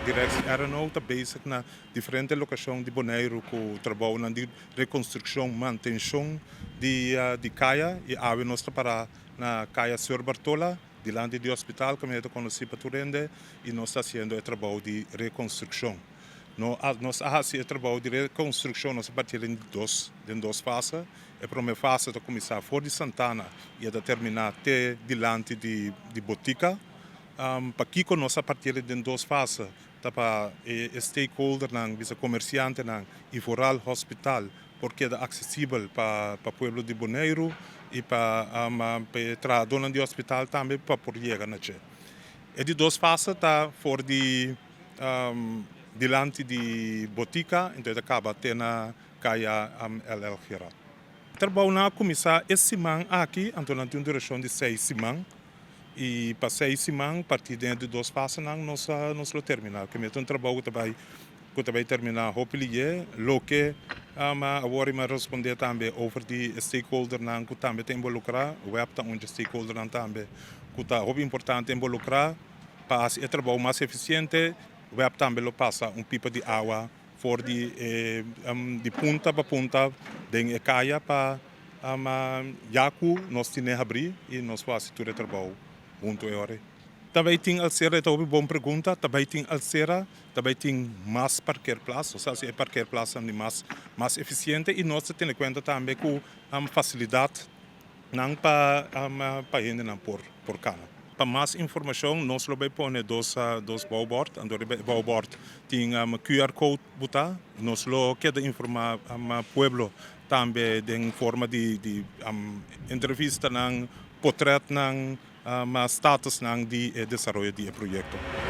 Direktie RNO ta bezig na diferente lokashon di Boneiru ku trabounan di rekonstrukshon, mantenshon di di kaya i awe nos ta para na Kaya Seur Bartola dilanti di hospital kaminda ta konosí pa tur hende i nos ta hasiendo e trabou di rekonstrukshon. No a nos a hasi e trabou di rekonstrukshon, nos a parti den dos den dos fase. E promé fase ta kuminsá for di Santana i e ta terminá te dilanti di di botika. Pakiko nos a parti den dos fase? Ta pa e stakeholdernan, bisa komersiantenan i vooral hospital por keda aksesibel pa pa pueblo di Boneiru i pa pa e trahadónan di hospital tambe pa por yega na dje. E di dos fase ta for di dilanti di botika enton e ta kaba te na Kaya LL Gerard. Trabounan a kuminsá e siman aki, anto nan tin un durashon di 6 siman i pa 6 siman partí den e di dos fasenan nos nos lo terminá. Ke ta un trabou ku ta bai terminá hopi lihé. Loke awor mi a respondé tambe over di stakeholdernan ku tambe ta involukrá, WEB ta un di stakeholdernan tambe ku ta hopi importante involukrá pa hasi e trabou mas efisiente. WEB tambe lo pasa un pipa di awa for di e di punta pa punta den e kaya pa ya ku nos tin habrí i nos por hasi tur e trabou huntu e ora. Tambe tin alsera, ta hopi bon pregunta, tambe tin alsera, tambe tin mas parkeerplaats, osea e parkeerplaats di mas mas efisiente i nos ta tene kuenta tambe ku fasilidat nan pa pa hendenan por por kana. Pa mas informashon nos lo bai pone dos dos bouwbord, anto riba e bouwbord tin QR code botá, nos lo keda informá pueblo tambe den forma di di entrevistanan, portretnan, statusnan di e desaroyo di e proyekto.